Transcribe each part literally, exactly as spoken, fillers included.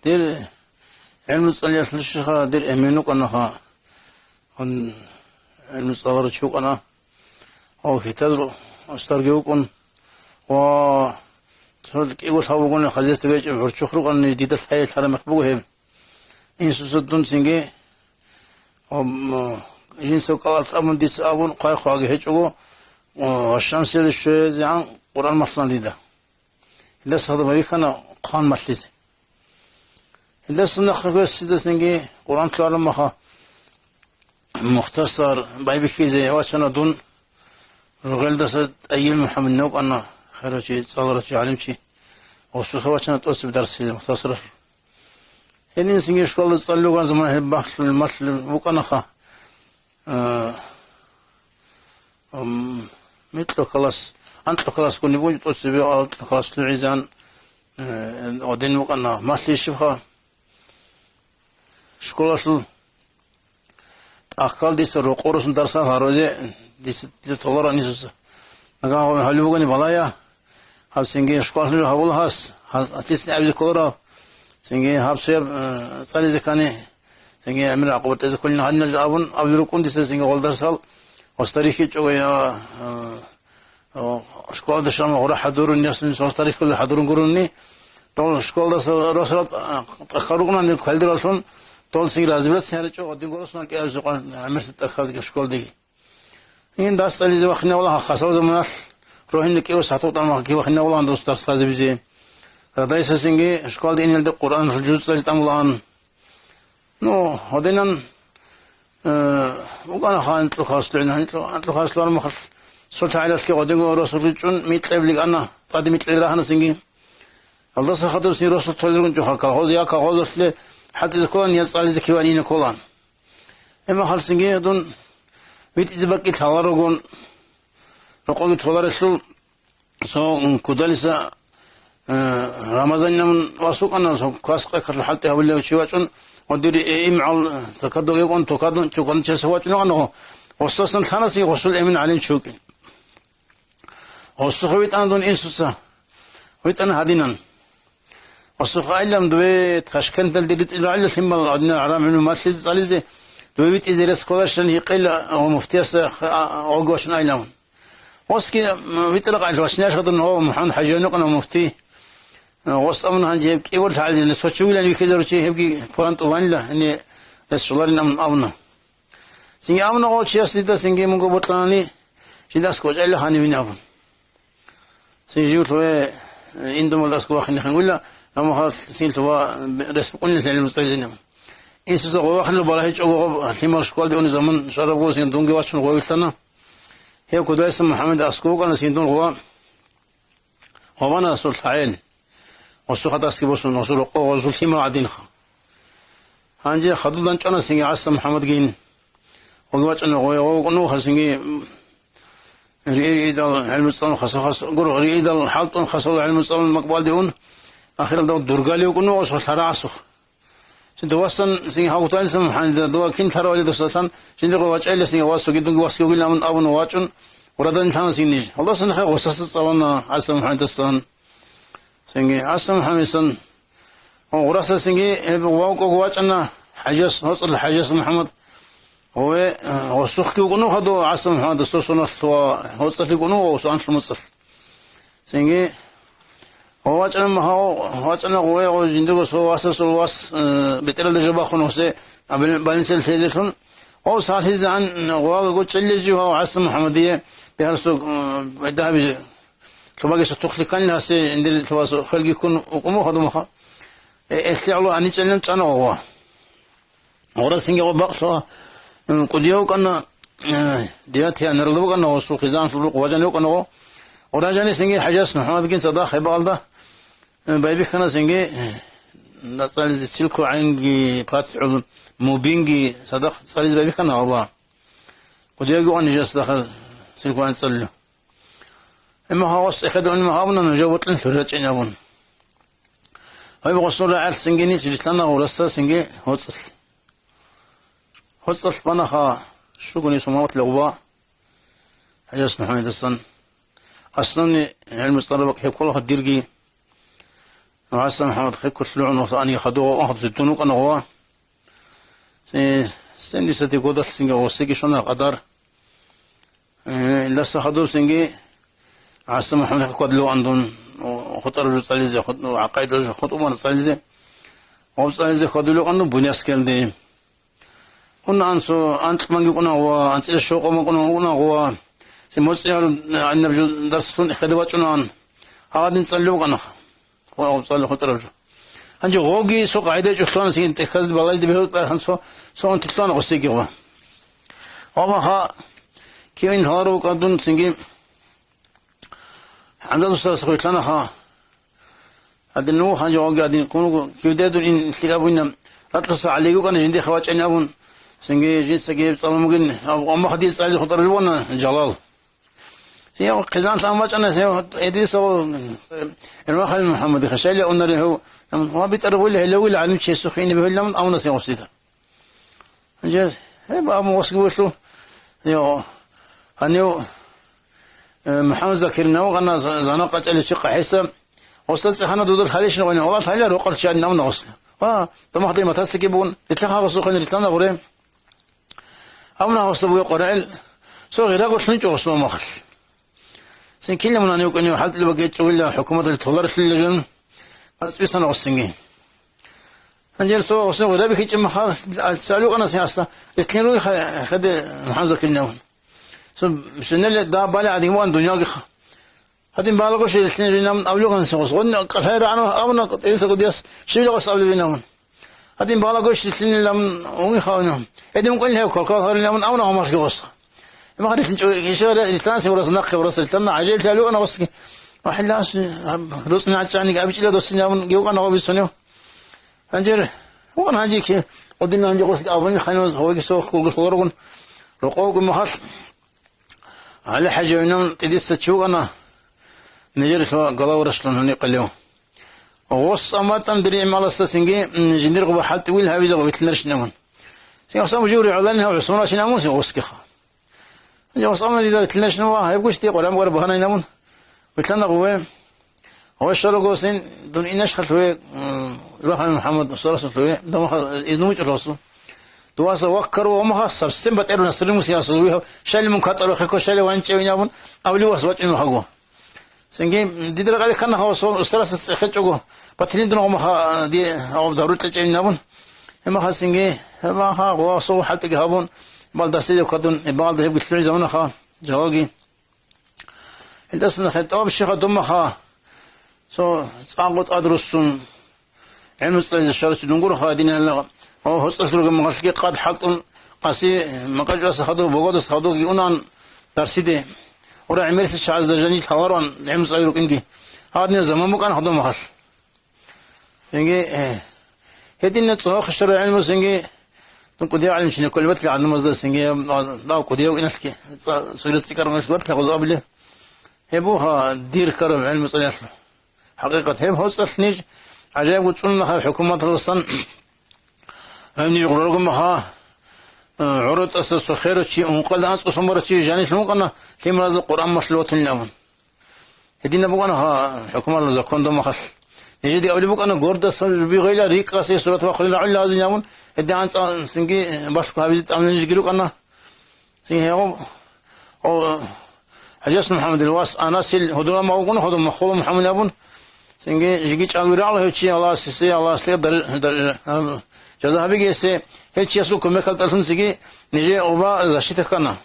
Дир гӀелму цӀалиялъул щиха, дир эмен вукӀанаха, ун гӀелму цӀаларав чи вукӀана, ва хьитазул устарги вукӀун, ва цо кӀиго лъаб бугони хозяйство гьечӀеб гӀурччухъ рукӀани, дида лъай-лъараб мех буго гьеб. Инсуца дун цинги, ва, м, жинсав кӀалалъ абун дица абун, хъвай-хъваги гьечӀого, ва, ва щамсиялде щвезегӀан Къуръан малъана дида. Гьелдаса гьадаб бихьана хъван малъизе. Гьелдаса нахъа гьесидасанги Къуръан лъугӀараб маха, мухтасар байбихьизе вачана дун. Ругъелдаса ТӀайир МухӀаммад вукӀана, херав чи, цӀаларав чи, гӀалимчи. Гъосухъе вачана тӀоцебе дарсизе мухтасаралъ. Гьединсинги школалда цӀалулган заман гьеб бахлъулеб малъулеб букӀанаха. А, ам, микьлъу калас, анкьлъу калас гуни буго тӀоцебе, анкьлъу калас лугӀизан, э, гъодин вукӀана. Малъи щибха? Школалъул тӀахьал дица рокъорусун дарсал гьарузе дица, дида толаран Инсуца. Нагагь гьале бугони балая, гьаб цинги школалъул гьабула гьас, гьас атлисни абизе кколарав, цинги гьаб цояб, э, цӀализе ккани, цинги гӀемер гӀакъуба тӀезе кколин гьанилан абун абулел рукӀун дица цинги гъол дарсал гъосда рихьичӀого я, э, О, школалда щван гъура хӀадурун, ясни состарихьулда хӀадурун гурони, дол школалдаса росарал тӀа-, тӀахьал рукӀунани квалдираллъун, дол цинги разбираться гьаричӀо, гъодинго росулан кӀиабизе къван гӀемерси тӀахьазги школалдеги. Ин дас цӀализе вахинавала хасал заманалъ, рогьине кӀиго сахӀат вахинавала дос дарс лъазабизе. Радайса цинги школалде инелде Къуръаналъул жуз цӀализе тӀамулаан. Ну, гьодинан, э, вукӀана ха анкьлъу калас лугӀин, анкьлъу, анкьлъу калас лугӀараб махалъ, сорта гӀелалъги гъодинго росулъ ричӀчӀун микьабилигана, тӀаде микьабил рахана цинги. Гьалдаса хадуб цин росулъ толел ругин чӀоха колхоз, я колхозалъе хӀалтӀизе кколан, я цӀализе киван ине кколан. Гьеб махалъ цинги дун витӀизе бакӀи лъаларогун, рокъоги толарелъул, Цо, м, кудалиса, э, Рамазанилан вас вукӀана, цо квас къекалъул хӀалтӀи гьабулев чи вачӀун, ва дир, э, имгӀал, э, такадуге вукӀун, токадун, чукан чесав вачӀун вукӀана, гъосасан лъанасин гъосул эмен гӀалим чи вукӀин. Гъосухъе витӀана дун Инсуца, витӀана гьадинан. Гъосухъе айилан дуе Ташкенталде ритӀилан гӀайилла лъимал гьадинал гӀарам гӀилму малъизе цӀализе, дуе витӀизе рес кколарищан гьикъейила, гъо муфтиясда, а, а, гъоги вачун айилан. Гъосги, м, витӀараб къайилъ вачинаша дун, о, МухӀаммад ХӀажиян вукӀана муфти. Гъос абуна гьанже гьеб кӀиго лъагӀалжине цо чи вилан вихьизару чи гьебги Къуран тӀубанила, гьене рес щоларин абун абуна. Цинги абуна гъов чияс дида цинги мунго бокьанани, жидасго вачӀайилла гьанивин абун. Цин жив лъугье, э, индумалдасго вахинехин вуйла, амма гьал цин лъугьа рес букӀунилан гьелин муцӀайзинаб. Инсуца гъов вахинал балагьичӀого гъоб лъимал школалде унеб заман щварабго цин дунги вачун гъов вилълъана. Гьев кудайса МухӀаммад аскӀов вукӀана цин дун гъова. Ва вана гъосул лъагӀел, гъосул хадасги босун, гъосул рокъо, гъосул лъимал гӀадинха. Гьанже хадудан чӀана цинги ГӀаса МухӀаммадгин. Гъоги вачӀана гъой, гъов вукӀун вуха цинги риидал гӀелму цӀалун хасахас, гур риидал хӀалтӀун хасал гӀелму цӀалун макьбалде ун, ахиралда дургали вукӀун вуго гъосул лъара гӀасухъ. Цин дувасан цин гьав гуталисан гьанидал дова кин лъаравали дусалъан, жиндирго вачӀайиласин васуги дунги васги вугилан абун вачӀун, урадан лъанасин ниж. Аллагьасул нахъе гъосаса цӀалана ГӀаса МухӀаммадасан. Цинги ГӀаса МухӀаммадасан, гъурасасинги гьеб вавкӀого вачӀана ХӀажас, гьоцӀал ХӀажас МухӀаммад. Гъове, э, гъосухъги вукӀун вуха дов ГӀаса МухӀаммадас, цо соналъ ва гьоцӀалъи вукӀун вуго, цо анлъу моцӀалъ. Цинги, гъо вачӀана, гьав вачӀана гъове, гъо жиндирго цо васасул вас, э, бетӀералда жо бахун гъосе, а, бел-, больницаялъ лъезелъун. Гъов сахлъизегӀан гъоваго чӀеллъи жив гьав ГӀаса МухӀаммадие бигьарасул, э, пайда гьабизе, лъубаги сутухълъи кканила гьасе, жиндир лъубасул хвелги ккун вукӀун вуха думаха. Э, элъигӀлу гьаничӀелин чӀана гъова. Гъурасинги гъо бакълъуа, м, кӀудияв вукӀана, э, девятый январалда вукӀана гъосул хъизаналъул рукъ вачӀана вукӀана гъо. Гъура жанисинги ХӀажас МухӀаммадгин цадахъ гьебаалда, э, байбихьанасинги, э, нацӀализе Силкул гӀайнги, ПатихӀул Мубинги цадахъ цӀализе байбихьана гъоба. КӀудияв вукӀана нижес дахъал Силкул гӀайн цӀалулев. Амма гьавас цӀехеда унмагь абуна нужер вокьилан лъугьа рачӀин абун. Гьеб гъосул рагӀалъ цинги ниж рилълъана гъурасда цинги гьоцӀалъ. ГьоцӀалъ банаха щугони сумават легъуба ХӀажас МухӀаммадасан. Основный гӀелму цӀалараб бакӀ гьеб кколаха дирги. ГӀаса МухӀаммад хеккулъ лугӀун васаниги хадув вукӀана гъова. Се-, семидесятый годалъ цинги гъосиги щвана къадар. Э, илдаса хадув цинги ГӀаса МухӀаммад хеккулъ вукӀана дун, о, хутӀараб жо цӀализе, хут-, гӀакъайдал жо хутӀумар цӀализе, гъоб цӀализе хадув вукӀана дун Буняскалде. Унаан цо анкьманги вукӀуна гъова, анцӀила щокъуман вукӀуна гъова. Се моцӀи гьарун, гӀадинаб жо дарсалъун эхеде вачӀунаан. Гьагъадин цӀалулев вукӀана. Гъо-, гъоб цӀалул хутӀараб жо. Гьанже гъоги цо къагӀида чӀухълъана, цинги тӀехьазде балайда бегьултӀа гьан цо, цо унтилъана гъосиги гъо. Гъомаха кивин гьаларав вукӀа дун цинги ХӀамзат устарас хветлъанаха. Гьадин, ну, гьанже гъоги гьадин, кунго кивде дун ин лъикӀаб вуйна, ракьуса гӀалиги вукӀана жиндихъе вачӀани абун, цинги жинцаги гьеб цӀалун бугин, амма хадиз цӀализе хутӀарулев вукӀана Жалал. Цинги хъизан лъан вачӀана, гьев гьедиса, Эрмахал МухӀаммад, хашайла унаре гьев, ва битӀараб вуйла, гьелевила гӀалимчиясухъе ине бегьулилан абуна сен гъосида. Гьанже, гьеб абун гъосги вугелъул, йо, гьанив, э, МухӀаммад Закир навгъана за-, зана къачӀаличи къахӀеса, гъосда цӀехана дуда лъалищин гъони, гъола лъайла рокъор чи гьанин абуна гъосги. Ва, дамахъде матасиги бугун, рилъа хагъасухъен рилъана гъуре. Абуна гъосда бугеб къваригӀел, цо гъирагъулъунчӀо гъосул махалъ. Син килан мун гьанив кӀунев хӀалтӀулеб багечӀо вуйла хӀукуматалъ толарелъулила жун, мацӀ бисана гъосинги. Гьанже цо гъосин гъурабихьичӀеб махал, цӀалукъана син гьасда, рилълъин ругеха хеде МухӀаммад Закирнаван. Цо шинеле да бале гӀадин вуан дунялгиха. Гьадин балагош рилълъин ринамун авлугъан син гъос. Гъунни кӀалъай рагӀано абуна тӀинсаго диас щивила гъос авлугъинавун. Гьадин балагош рилълъинилан уги хавна. Гьедин кӀвел гьев квалквал гьарилан абуна гьамахги гъосха. Имах рилълъинчӀо ишара рилълъанси варас нахъе варас рилълъана гӀажаиблъи гьалуана гъосги. Ва хӀилла ас, гьаб, руцӀни гӀачӀани абичӀила досине абун гев кӀана гъо бицунев. Гьанжер, ван гьанжи ки, гъодин гьанжи гъосги абуни ханив гъоги сохулги хулоргун. Рокъовги махалъ. ГӀалихӀажи гьунан тӀидиса чи вукӀана, нижер главврачлъун гьуни къалев. Гъос аматӀан дир гӀималасда цинги, м, жиндир гъуба хӀалтӀи вил гьавиза витлъинарищинавун. Цин гъос аму жив ригӀалани гьав ГӀусман рачинавун син гъосгиха. Гьанже гъос аму дида витлъинарищинава, гьеб гуш дие къварам-къвара багьанайнавун, витлъана гъуве. Гъой щорого син дун инеш халъуве, м, Рахал МухӀаммад Сарасулъуве, дамаха изну мучӀуласу. Дуаса ваккару ва маха совсем батӀеру Насрил Мусиясулъуве, шали мун катӀару хеко, шали ванчӀевин абун, авли вас вачӀун хаго. Синги дидра къали хана хавас устараса цӀехечӀого, батилин дун гъомаха ди гъоб дару кьечӀевин абун. Гьемаха синги, гьемаха гъосо хӀалтӀиги гьабун, балдасизе кадун, балда гьебги лъугӀи заманаха, жавабги. Гьелдасан хӀетӀоб щиха думаха, цо цӀакъго тӀад руссун, гӀелму цӀализе щварачи дунгураха динилла, ва гьоцӀалъ ругел махалъги къад хӀалтӀун, къаси макъачӀаса хадув, богодас хадувги унан дарсиде. Ура гӀемерисел чагӀазда жанил гьаларуан гӀелму цӀали рукӀинги. Гьадинаб заман букӀана хадув махалъ. Цинги, э, гьединаб цӀунахъе щвараб гӀелму цинги, дун кӀудияв гӀалимчи кколеб батила гӀадамазда цинги, а, дав кӀудияв иналъги, цӀа-, сурат цӀикӀкӀараб иналъги батила гъозу абулеб. Гьеб буха дир ккараб гӀелму цӀалиялъул. ХӀакъикъат, гьеб гьоцӀалъ ниж гӀажаибго цӀунахъе хӀукуматаласан, гьеб ниж гъураргумаха, э, гӀурутӀаса цо херав чи, ункъалда анцӀго сон барав чи жанилъун вукӀана, лъималазда Къуръан малъулев ватунилан абун. Гьединаб букӀана ха-, хӀукуматалъул закон домахалъ. Нижеде абулеб букӀана, гордаса жуби гъейла, рикӀкӀасе сурат вахъулел рагӀулел гьазин абун, гьедин анцӀа цинги балъго гьабизе тӀамилан жиги рукӀана. Цинги гьев, о, ХӀажас МухӀаммадил вас Анасил гьудулан магӀугун гьудул маххула МухӀаммад абун, цинги жиги чӀаги рагӀула гьев чи, Аллагьас гьесие, Аллагьас лъе дар-, дар-, а, жаза гьабиги гьесие, гьев чиясул кумекалда тӀалъун цинги нижее оба защита ккана.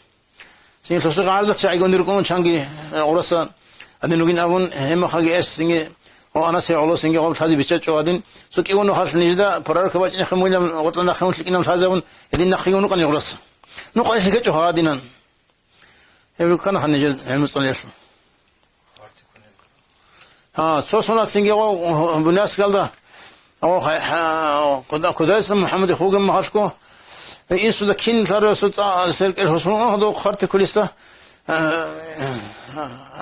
Цинги лъосухъ гӀарзахъ чагӀигун рукӀун чанги, э, гъураса гьадин ругин абун, гьемахаги эс цинги, о, Анасие гӀоло цинги гъоб лъазе биччачӀо гьадин, цо кӀивун халъ нижеда пророка бачӀинехъе мугьилан гъоркьа нахъе мун лъикӀинаб лъазабун, гьедин нахъе вукӀана гъураса. Ну, къайилъ ккечӀо гьадинан. Гьеб руккана хан нижер гӀелму цӀалиялъул. А, цо сунат цинги гъо-, Буняскалда, гъо-, ха-, ха-, куда-, кудайса МухӀаммад хугин махалъго, э, инсуда кин лъарасу цӀа-, серкӀел хусун гьадо хъарти кулиса, э,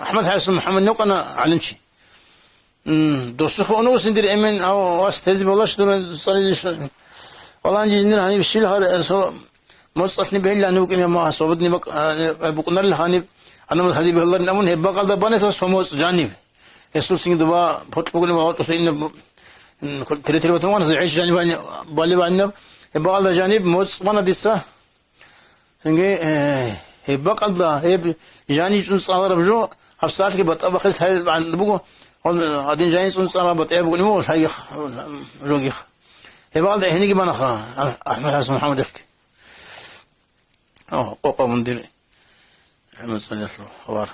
АхӀмад ХӀайсун МухӀаммад нукъана гӀалимчи. М, досухъ унусин дир эмен, ав вас тезе балаш дура цӀализе ш-, валанжи жиндир гьаниб щил гьар, э, со моцӀалъни бегьилани вукӀине ма, свободный бак-, э, э, букӀунарил гьаниб, гьанамаз гьадиб бегьуларин абун, гьеб бакӀалда банеса со моцӀ жаниб. Гьесул цинги дуба портӀ бугулеб ва гьоркьоса инаб бу-, М, тире-тире батун вана, гьечи жаниб бани-, балеб гьаниб. Гьеб бакӀалда жаниб моцӀ бана дица. Цинги, э, гьеб бакӀалда, гьеб жаничӀун цӀалараб жо, гьабсагӀатги батӀа бахъес лъай-, бан буго, гьон, э, гьадин жаницӀун цӀалараб батӀияб бугони мугъ лъайгих, жогих. Гьеб бакӀалда гьениги банаха, а-, АхӀмад ХӀасан МухӀаммадовги. О, къокъа мун дир гӀелму цӀалиялъул хабар.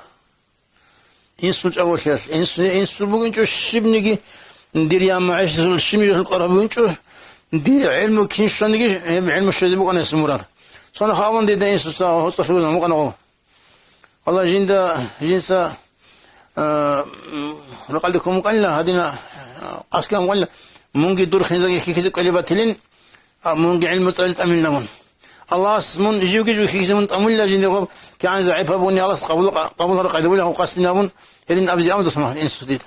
Инсул чӀаголъиялъ, инсу-, инсул бугинчӀо щибниги, дир я магӀишасул щибниги кӀвар гьабугинчӀо, дир гӀелму кин щваниги, гьеб гӀелму щвезе букӀана гьесул мурад. Цонаха абун дида инсуца гьоцӀалъугьун мукӀана гъо. Валлагь, жинда, жинца, а, м, ракъалде ккун мукӀанила, гьадина, а, къасги амукӀанила, мунги дур хинзаги хьихьизе кӀвелеб батилин, а, мунги гӀелму цӀалил тӀамилла мун. Аллагьас мун живги жив хьихьизе мун тӀамулила жиндирго, кигӀан загӀипаб бугони Аллагьас къабул-, къабулараб къайда бугила гьав къасдин абун, гьедин абизе амудас мун инсу дида.